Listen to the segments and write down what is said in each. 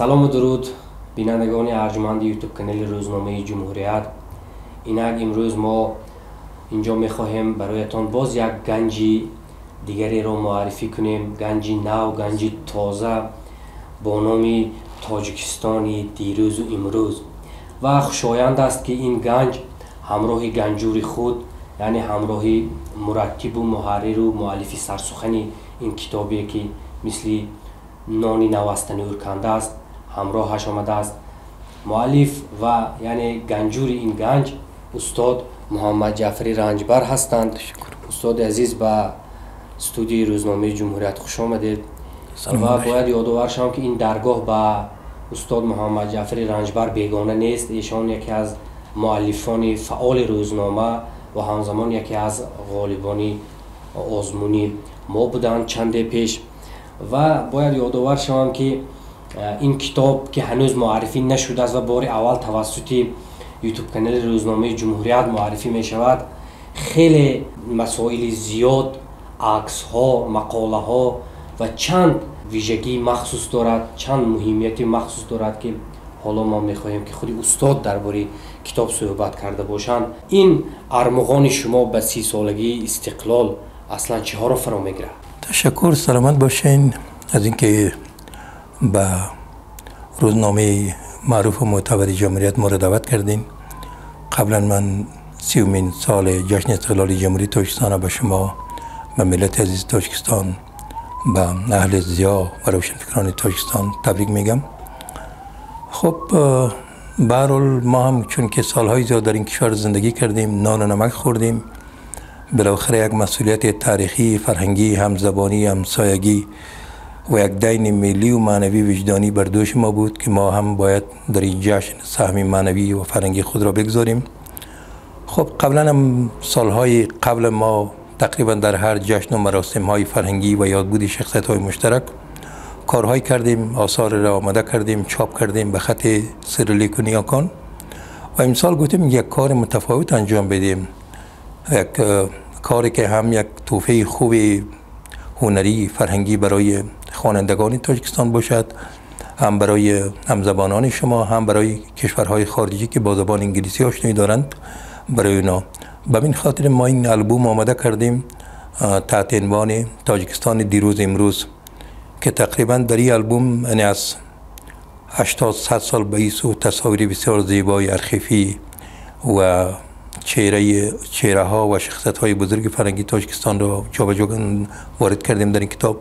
Салому дуруд, бинандагони арҷманди ютуб канали рӯзномаи Ҷумҳурият. Инак имрӯз мо инҷо мехоҳем бароятон боз як ганҷи дигареро муаррифӣ кунем. Ганҷи нав, ганҷи тоза бо номи Тоҷикистони дирӯзу имрӯз. Ва хушоянд аст, ки ин ганҷ ҳамроҳи ганҷури худ, яъне ҳамроҳи мураттибу муҳарриру муаллифи сарсухани ин китобе, ки мисли нони навастани урканда аст, ҳамроҳаш омадааст. Муаллиф ва яъне ганҷури ин ганҷ устод Муҳаммадҷаъфари Ранҷбар ҳастанд. Устоди азиз, ба студияи рӯзномаи Ҷумҳурият хуш омадед. Ва бояд ёдовар шавам, ки ин даргоҳ ба устод Муҳаммадҷаъфари Ранҷбар бегона нест. Эшон яке аз муаллифони фаъоли рӯзнома ва ҳамзамон яке аз ғолибони озмуни мо буданд чанде пеш. Ва бояд ёдовар шавам, ки ин китоб, ки ҳанӯз муаррифӣ нашудааст ва бори аввал тавассути ютуб канали рӯзномаи Ҷумҳурият муаррифӣ мешавад, хеле масоили зиёд, аксҳо, мақолаҳо ва чанд вижагии махсус дорад, чанд муҳимияти махсус дорад, ки ҳоло мо мехоҳем, ки худи устод дар бораи китоб суҳбат карда бошанд. Ин армуғони шумо ба 30-солагии истиқлол аслан чиҳоро фаро мегирад? Ташаккур, саломат бошен аз инки ба рӯзномаи маъруфу мӯътабари Ҷумҳурият моро даъват кардин. Қаблан ман 30-умин соли ҷашни истиқлоли Ҷумҳурии Тоҷикистонро ба шумо, ба миллати азизи Тоҷикистон, ба аҳли зиё ва равшанфикрони Тоҷикистон табрик мегам. Хуб, ба ҳар ҳол мо ҳам чун ки солҳои зиёд дар ин кишвар зиндагӣ кардем, нону намак хӯрдем, билохира як масъулияти таърихӣ, фарҳангӣ, ҳамзабонӣ, ҳамсоягӣ ва як дайни миллӣ ва маънавӣ, виҷдонӣ бар дӯши мо буд, ки мо ҳам бояд дар ин ҷашн саҳми маънавӣ ва фарҳангии худро бигзорем. Хуб, қаблан ҳам солҳои қабл мо тақрибан дар ҳар ҷашну маросимҳои фарҳангӣ ва ёдбуди шахсиятҳои муштарак корҳое кардем, осорро омода кардем, чоп кардем ба хати сирилику ниёкон. Ва имсол гуфтем, як кори мутафовут анҷом بدیم, як کاری که هم یک تحفه خوب هنری فرهنگی برای خوانندگان تاجیکستان باشد، هم برای همزبانان شما، هم برای کشورهای خارجی که با زبان انگلیسی آشنایی دارند، برای اونا. به این خاطر ما این آلبوم آماده کردیم تحت عنوان تاجیکستان دیروز امروز، که تقریبا در این آلبوم یعنی از 80 100 سال به ایسو تصاویر بسیار زیبای ارخیفی و چهره ها و شخصیت های بزرگ فرهنگی تاجیکستان را جابجا وارد کردیم در این کتاب.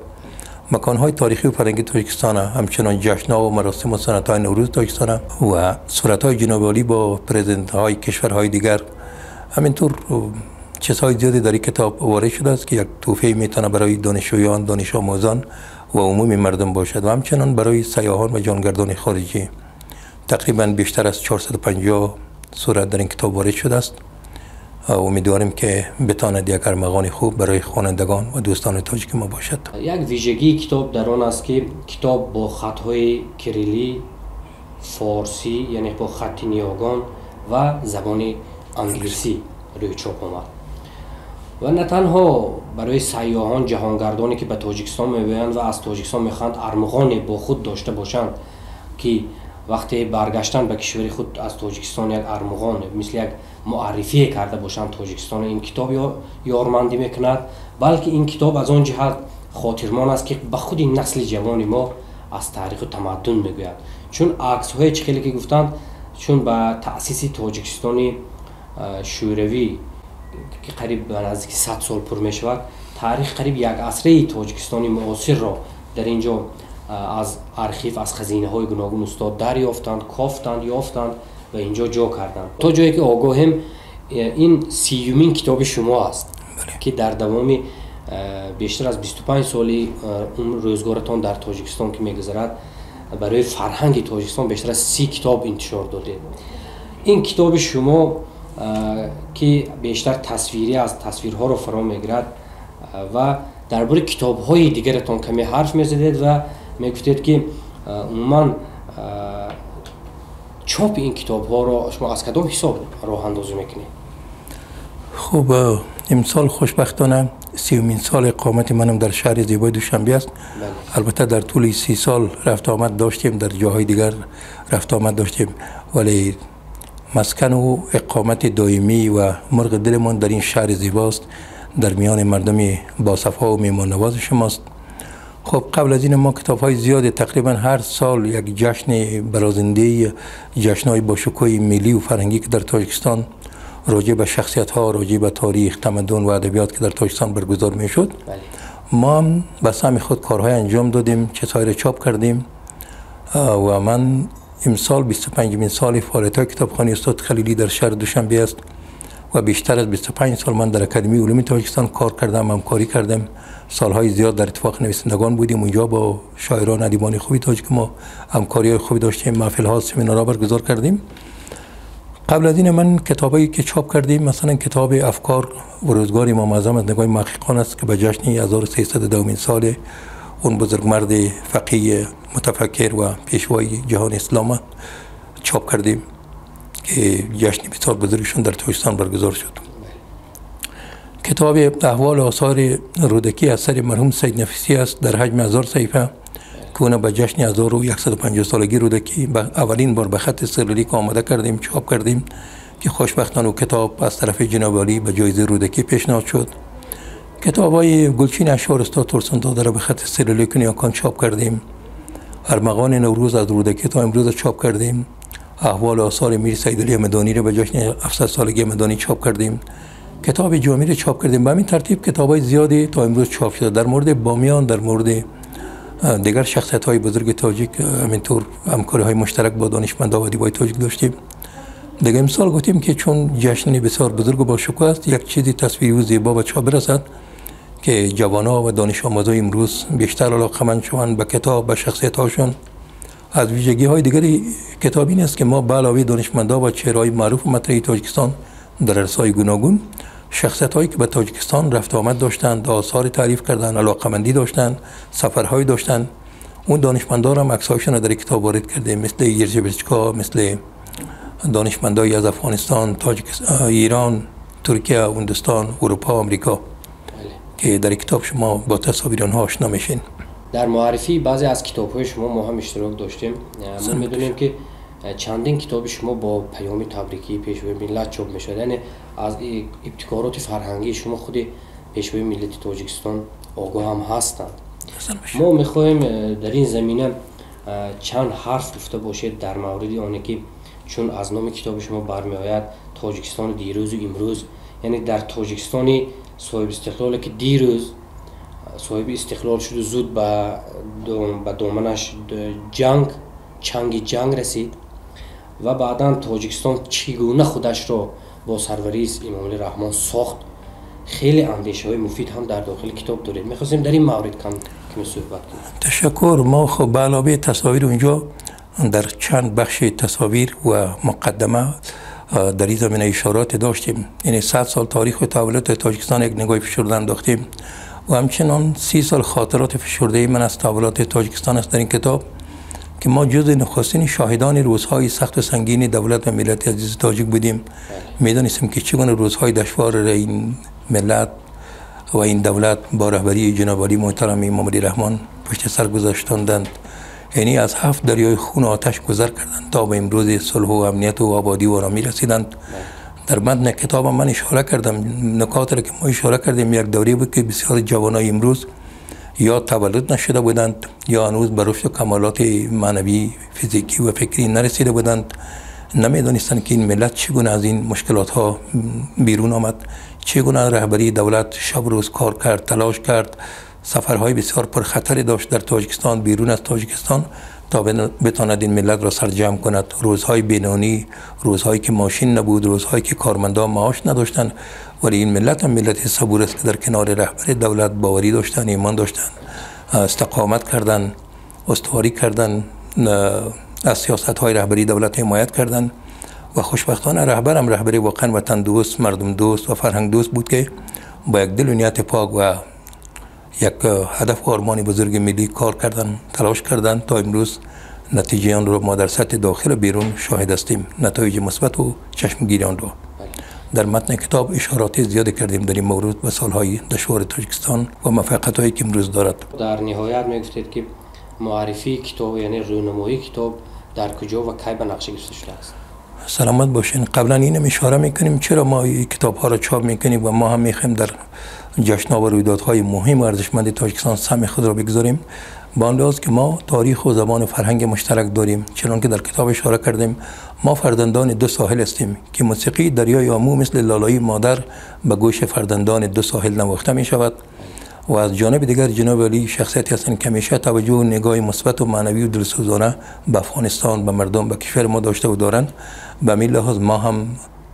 مکان های تاریخی و فرهنگی تاجیکستان، همچنان جشن ها و مراسم و سنت های نوروز تاجیکستان و صورت های جناب عالی با پرزیدنت های کشورهای دیگر، همینطور چیزهای زیادی در این کتاب وارد شده است که یک تحفه میتونه برای دانشجویان، دانش آموزان و عموم مردم باشد و همچنان برای سیاحان و جانگردان خارجی. تقریبا بیشتر از 450 صورت در این کتاب وارد شده است. امیدواریم که بتواند یک ارمغان خوب برای خوانندگان و دوستان تاجیک ما باشد. یک ویژگی کتاب در آن است که کتاب با خطهای کریلی، فارسی، یعنی با خط نیاگان و زبان انگلیسی روی چاپ آمد و نه تنها برای سیاحان، جهانگردانی که به تاجیکستان میآیند و از تاجیکستان میخواهند ارمغان با خود داشته باشند که وقتی برگشتن به کشور خود از تاجیکستان یک ارمغان مثل یک معرفی کرده باشند تاجیکستان، این کتاب یارمندی میکند، بلکه این کتاب از آن جهت خاطرمان است که به خود نسل جوان ما از تاریخ و تمدن میگوید. چون عکس های چخیلی که گفتند، چون به تأسیس تاجیکستان شوروی که قریب به نزدیک 100 سال پر می شود، تاریخ قریب یک عصره تاجیکستان معاصر را در اینجا از архив، аз хазинаҳои гуногун устод дарёфтанд, кофтанд, ёфтанд ва инҷо ҷо карданд. То ҷое ки огоҳем, ин 30-умин китоби шумо аст, ки дар давоми бештар аз 25 соли рӯзгоратон дар Тоҷикистон ки мегузарад, барои фарҳанги Тоҷикистон бештар аз 30 китоб интишор додед. Ин китоби шумо, ки бештар тасвирӣ аст, тасвирҳоро фаро мегирад, ва дар бораи китобҳои дигаратон каме ҳарф мезадед ва мегуфтед, ки умуман чопи ин китобҳоро шумо аз кадом ҳисоб роҳандозӣ мекунед? Хуб, Имсол хушбахтона 30-умин соли иқомати манам дар шаҳри зебои Душанбе аст. Албатта дар тӯли 30 сол рафту омад доштем, дар ҷоҳои дигар рафту омад доштем, вале маскану иқомати доимӣ ва мурғи дилмон дар ин шаҳри зебост, дар миёни мардуми босафо ва меҳмоннавози шумост. Хуб, қабл аз ин мо китобҳои зиёде, тақрибан ҳар сол як ҷашни барозандаи ҷашнҳои бошукӯҳи миллӣ ва фарҳангӣ, ки дар Тоҷикистон роҷеъ ба шахсиятҳо, роҷеъ ба таърих, тамаддун ва адабиёт, ки дар Тоҷикистон баргузор мешуд, мо ҳам ба саҳми худ корҳое анҷом додем, чизҳоеро чоп кардем ва ман имсол 25-умин соли фаъолиятҳои китобхонаи устод Халилӣ дар шаҳри Душанбе аст ва бештар аз 25 сол ман дар Академияи улуми Тоҷикистон кор кардам, ҳамкорӣ кардам. Солҳои зиёд дар иттифоқи нависандагон будем. Унҷо бо шоирон, адибони хуби тоҷик мо ҳамкориҳои хубе доштем, маҳфилҳо, семинарҳо баргузор кардем. Қабл аз ин ман китобҳое ки чоп кардем, масалан китоби «Афкор ва рӯзгори Имом Аъзам аз нигоҳи муҳаққиқон» аст, ки ба ҷашни 1310-умин соли он бузургмарди фақиҳ, мутафаккир ва пешвои ҷаҳони ислом чоп кардем, ки ҷашни бисёр бузургшон дар Тоҷикистон баргузор шуд. Китоби «Аҳвол осори Рӯдакӣ» асари марҳум Саид Нафисӣ аст дар ҳаҷми 1000 саҳифа, ки онро ба ҷашни 1150 солагии Рӯдакӣ ба аввалин бор ба хати сирилик омода кардем, чоп кардем, ки хушбахтона ӯ китоб аз тарафи ҷаноби олӣ ба ҷоизаи Рӯдакӣ пешниҳод шуд. Китобҳои «Гулчини ашъор» устод Турсунзодаро ба хати сирилику ниёкон чоп кардем. «Армағони Наврӯз аз Рӯдакӣ то имрӯз» чоп кардем. «Аҳволи осори Мир Саидалӣ Ҳамадониро» ба ҷашни 700 солагии Ҳамадонӣ чоп кардем. Китоби Ҷомиро чоп кардем. Ба ҳамин тартиб китобҳои зиёде то имрӯз чоп шуда. Дар мавриди Бомиён, дар мавриди дигар шахсиятҳои бузурги тоҷик ҳаминтур ҳамкориҳои муштарак бо донишмандҳо ва адибои тоҷик доштем. Дига имсол гуфтем, ки чун ҷашни бисёр бузургу бошукӯҳ аст, як чизи тасвириву зебо ба чоп бирасад, ки ҷавонҳо ва донишомӯзои имрӯз бештар алоқаманд шаванд ба китоб, ба шахсиятҳошон. Аз вижагиҳои дигари китоб ин аст, ки мо ба аловаи донишмандҳо ва чеҳраҳои маъруфу матраҳи Тоҷикистон дар арсаҳои гуногун, шахсиятҳое ки ба Тоҷикистон рафту омад доштанд, осори таъриф карданд, алоқамандӣ доштанд, сафарҳое доштанд, он донишмандҳоро ҳам аксҳояшонро дар китоб ворид кардем, мисли Йиржи Бречко, мисли донишмандҳои аз Афғонистон, Эрон, Туркия, Ҳиндустон, Аврупо, Амрико, ки дар китоб шумо бо тасовири онҳо ошно мешин. Дар муаррифии баъзе аз китобҳои шумо мо ҳам иштирок доштем. Мо медонем, ки чандин китоби шумо бо паёми табрикии Пешвои миллат чоп мешавад, яъне аз ибтикороти фарҳангии шумо худи Пешвои миллати Тоҷикистон огоҳ ҳам ҳастанд. Мо мехоҳем дар ин замина чанд ҳарф гуфта бошед дар мавриди оне ки чун аз номи китоби шумо бармеояд «Тоҷикистони дирӯзу имрӯз», яъне дар Тоҷикистони соҳиби истиқлоле, ки дирӯз соҳиби истиқлол шуду зуд ба доманаш ҷанг, чанги ҷанг расид ва баъдан Тоҷикистон чӣ гуна худашро бо сарварии Эмомалӣ Раҳмон сохт, хеле андешаҳои муфид ҳам дар дохили китоб доред. Мехостем дар ин маврид каме суҳбат кунем. Ташаккур. Мо хуб, ба аловаи тасовир унҷо дар чанд бахши тасовир ва муқаддама дар ин замина ишороте доштем. Яъне 100 сол таъриху таҳаввулоти Тоҷикистон як нигоҳи фишурда андохтем ва ҳамчунон 30 сол хотироти фишурдаи ман аз таҳаввулоти Тоҷикистон аст дар ин китоб, ки мо ҷузъи нахустини шоҳидони рӯзҳои сахту сангини давлат ва миллати азизи тоҷик будем. Медонистем, ки чӣ гуна рӯзҳои душворро ин миллат ва ин давлат бо раҳбарии ҷаноби олии муҳтарам Эмомалӣ Раҳмон пушти сар гузаштонданд. Яъне аз ҳафт дарёи хун ва оташ гузар карданд, то ба имрӯзи сулҳу амнияту ободӣ ва оромӣ расиданд. Дар матни китобам ман ишора кардам, нукотеро ки мо ишора кардем, як давре буд, ки бисёр ҷавонои имрӯз ё таваллуд нашуда буданд, ё ҳанӯз ба рушду камолоти маънавӣ, физикӣ ва фикрӣ нарасида буданд. Намедонистанд, ки ин миллат чӣ гуна аз ин мушкилотҳо берун омад, чӣ гуна раҳбарии давлат шаб рӯз кор кард, талош кард, сафарҳои бисёр пурхатаре дошт дар Тоҷикистон, берун аз Тоҷикистон, то битавонад ин миллатро сарҷамъ кунад. Рӯзҳои бенонӣ, рӯзҳое ки мошин набуд, рӯзҳое ки кормандон маош надоштанд, вале ин миллат ҳам миллати сабур аст, ки дар канори раҳбари давлат боварӣ доштанд, имон доштанд, истиқомат карданд, устуворӣ карданд, аз сиёсатҳои раҳбарии давлат ҳимоят карданд ва хушбахтона раҳбарам раҳбари воқеан ватандӯст, мардумдӯст ва фарҳангдӯст буд, ки бо як дилу нияти пок ва як ҳадаф ва ормони бузурги миллӣ кор карданд, талош карданд, то имрӯз натиҷаи онро мо дар сатҳи дохилу берун шоҳид ҳастем, натоиҷи мусбату чашмгири онро. در متن کتاب اشارات زیادی کردیم در این مورد به سالهای دشوار تاجیکستان و موفقیت‌هایی که امروز دارد. در نهایت میگفتید که معرفی کتاب، یعنی رونمایی کتاب در کجا و کی به نقشه گرفته شده است؟ سلامت باشین. قبلا اینم اشاره میکنیم چرا ما این کتاب ها را چاپ میکنیم و ما هم میخوایم در جشن‌ها و رویدادهای مهم و ارزشمند تاجیکستان سهم خود را بگذاریم، با آن لحاظ که ما تاریخ و زبان و فرهنگ مشترک داریم. چنان که در کتاب اشاره کردیم، ما فرزندان دو ساحل هستیم که موسیقی دریای آمو مثل لالایی مادر به گوش فرزندان دو ساحل نواخته می شود. و از جانب دیگر جناب علی شخصیتی هستند که همیشه توجه و نگاه مثبت و معنوی و دلسوزانه به افغانستان، به مردم، به کشور ما داشته و دارند. به همین لحاظ ما هم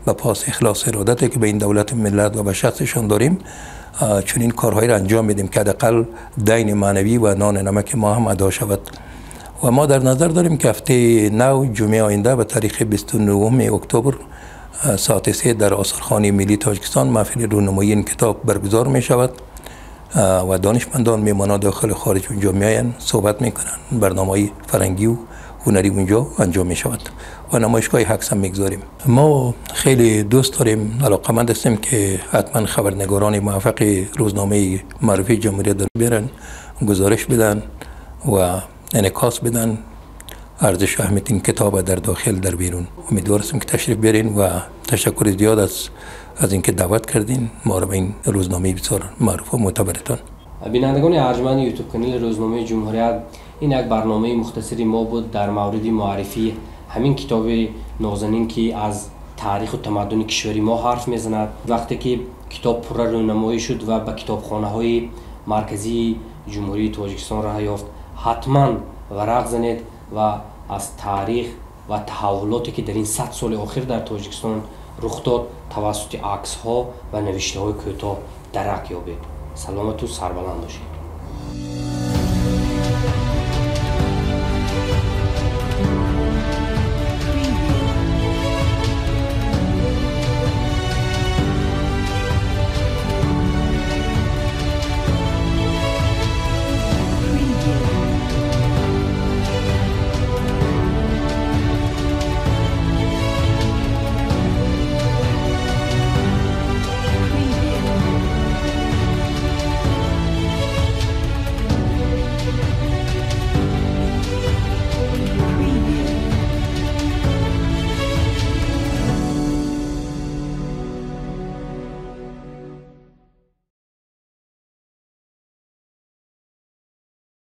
به پاس اخلاص ارادتی که به این دولت، ملت و به شخصشان داریم، چنین کارهایی را انجام میدیم که حداقل دین معنوی و نان نمک ما هم ادا شود. و ما در نظر داریم که هفته نو، جمعه آینده، به تاریخ 29 اکتبر ساعت 3 در آثارخانه ملی تاجیکستان محفل رونمایی این کتاب برگزار می شود و دانشمندان، میهمانان داخل خارج اونجا میآیند، صحبت میکنن، برنامه فرهنگی و هنری اونجا انجام می شود و نمایشگاه عکس هم میگذاریم. ما خیلی دوست داریم، علاقمند هستیم که حتما خبرنگاران موفق روزنامه معروف جمهوریت بیارن، گزارش بدن و انعکاس بدن ارزش و اهمیت این کتاب در داخل، در بیرون. امیدوار هستیم که تشریف بیارین و تشکر زیاد از اینکه دعوت کردین ما رو به این روزنامه بسیار معروف و معتبرتان. بینندگان ارجمند یوتیوب کانال روزنامه جمهوریت، این یک برنامه مختصری ما بود در مورد معرفی همین کتاب نازنین که از تاریخ و تمدن کشوری ما حرف میزند. وقتی که کتاب پوره رونمایی شد و به کتابخانه های مرکزی جمهوری تاجیکستان راه یافت، حتما ورق زنید و از تاریخ و تحولاتی که در این 100 سال اخیر در تاجیکستان رخ داد توسط عکس ها و نوشته های کوتاه درک یابید. سلامت و سربلند باشید.